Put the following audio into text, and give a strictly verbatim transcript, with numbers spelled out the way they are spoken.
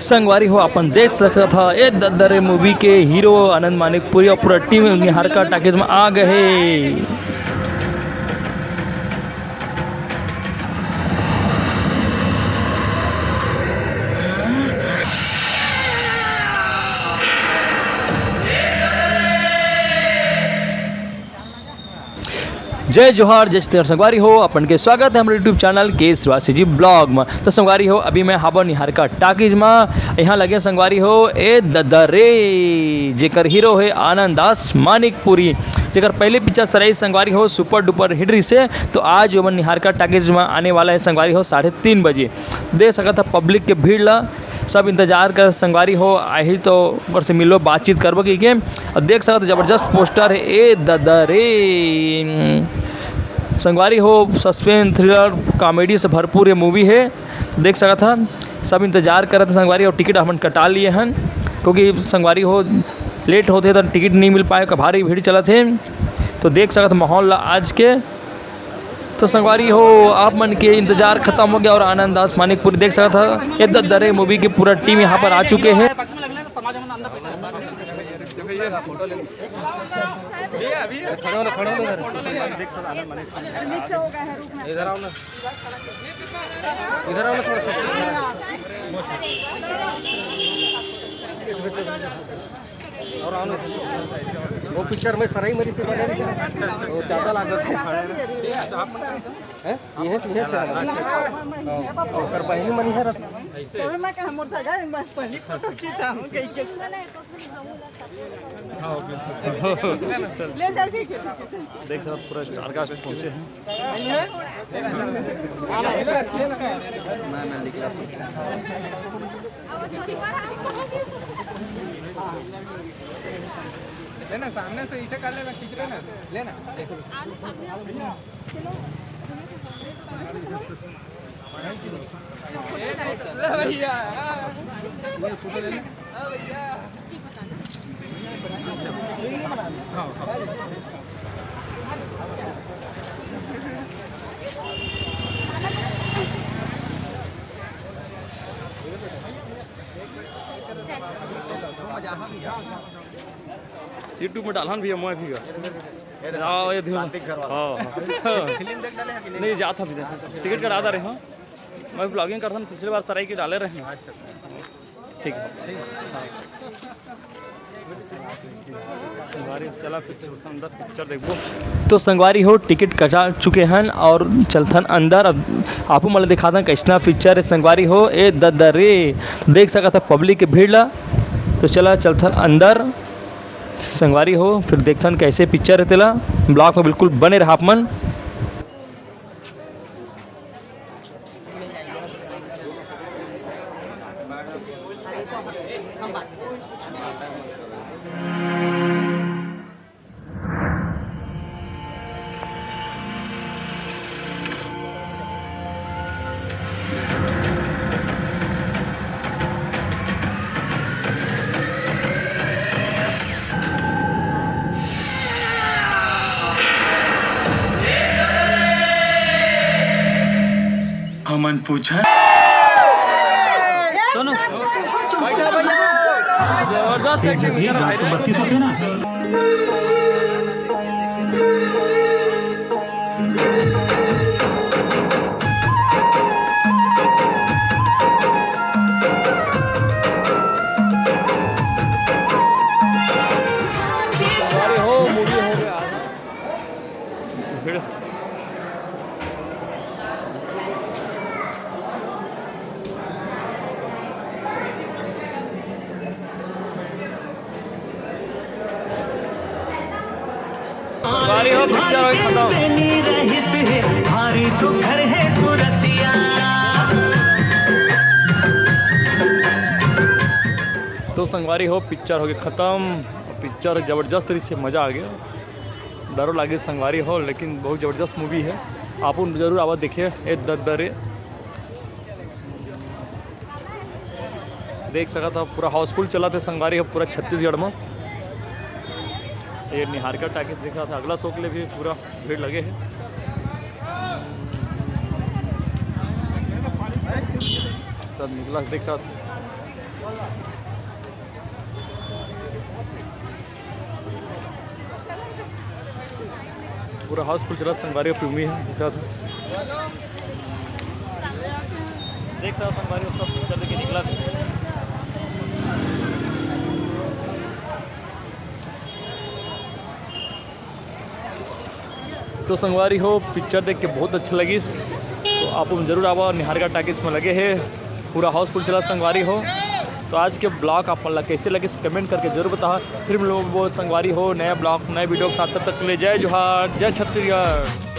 संगवारी हो, अपन देख सकत ह, ए ददरे मूवी के हीरो आनंद मानिकपुरी अउ पूरा टीम निहारिका टॉकीज में आ गए हे। जय जोहार, जय छत्तीसगढ़। संगवारी हो, अपन के स्वागत है हमर YouTube चैनल के शिवासी जी ब्लॉग में। तो संगवारी हो, अभी मैं हाबो निहारिका टॉकीज में। यहाँ लगे संगवारी हो ए ददरे, जेकर हीरो है आनंद दास मानिकपुरी, जेकर पहले पिक्चर सरई संगवारी हो सुपर डुपर हिट रहिसे। तो आज ओमन निहारिका टॉकीज में आने वाला है संगवारी हो साढ़े तीन बजे। देख सकत ह पब्लिक के भीड़ ला, सब इंतजार कर संगवारी हो, आही तो ओकर से मिलबो, बातचीत करबो कहिके। अउ देख सकत ह जबरदस्त पोस्टर है ए ददरे। संगवारी हो, सस्पेंस, थ्रिलर, कॉमेडी से भरपूर ये मूवी है। देख सकत ह सब इंतजार करत हे संगवारी, अउ टिकट हमन कटा लिए हन, क्योंकि संगवारी हो लेट होथे त टिकट नहीं मिल पाए, भारी भीड़ चलत हे। तो देख सकत ह माहौल ला आज के। तो संगवारी हो, आप मन के इंतजार खत्म हो गया और आनंद दास मानिकपुरी देख सकत ह ए ददरे मूवी के पूरा टीम यहाँ पर आ चुके हैं। खड़े हो ना, खड़े हो ना इधर। इधर आओ ना, इधर आओ ना थोड़ा सा। और आओ ना। वो पिक्चर में सराई मरी से बने रही। वो ज्यादा लागत है। हैं? ये है, ये है। हाँ, ओकर बहिनी मनी है रत। तो मैं कहा, मोर जगह है, मैं पहली फोटो खींचाऊं, कहीं के। ले चल, ठीक है, ठीक है, चल। देख सकत पूरा स्टार कास्ट पहुंचे हैं। लेना, सामने से इसे कर लेना, खींच लेना, लेना। YouTube में डालहन भैया, मैं भी गा। आओ, ये देखो। शांति घर वाला। हाँ, हाँ। फिल्म देख डाले हैं कि नहीं? नहीं, जात हन, टिकट कटा डाले हन। मैं ब्लॉगिंग करथन, पिछले बार सराय के डाले रहे हैं। अच्छा। ठीक है। हाँ। संगवारी, चला फिर चलथन अंदर, पिक्चर देखबो। तो संगवारी हो, टिकट कटा चुके हन और चलथन अंदर। अब आपो मन ल दिखाथन कैसना पिक्चर है संगवारी हो, ए ददरे। तो देख सकत ह पब्लिक के भीड़ ला। तो चला चलथन अंदर संगवारी हो, फिर देखथन कैसे पिक्चर है तेला। ब्लॉग में बिल्कुल बने रहा आप मन। हमन पूछन। सुनो। जबरदस्त ये जो भी गांठ तो बत्तीस होते ना। अरे हो, मूवी हो गया। भीड़। संगवारी हो, पिक्चर हो खत्म। भारी सुघर है सूरतिया। तो संगवारी हो, पिक्चर हो गया खत्म। पिक्चर जबरदस्त रहिसे, मजा आ गया। डरो लागे संगवारी हो, लेकिन बहुत जबरदस्त मूवी है। आप जरूर आवा देखे ए ददरे। देख सकत ह पूरा हाउसफुल चलत हे संगवारी हो पूरा छत्तीसगढ़ म। ये निहारिका टॉकीज देख रहा था, अगला शो के लिए भी पूरा भीड़ लगे है। सब निकला देख सकत। पूरा हाउसफुल चलत संगवारी हो, फिल्मी है, दिखत है। देख सकत संगवारी हो, सब पिक्चर देख के निकलत है। तो संगवारी हो, पिक्चर देख के बहुत अच्छा लगिस, तो आप मन जरूर आवा। निहारिका टॉकीज में लगे है, पूरा हाउसफुल चला संगवारी हो। तो आज के ब्लॉग आप मन ला कैसे लगिस, कमेंट करके जरूर बताहा। फिर मिलबो संगवारी हो नया ब्लॉग, नए वीडियो के साथ। तब तक के लिए जय जोहार, जय छत्तीसगढ़।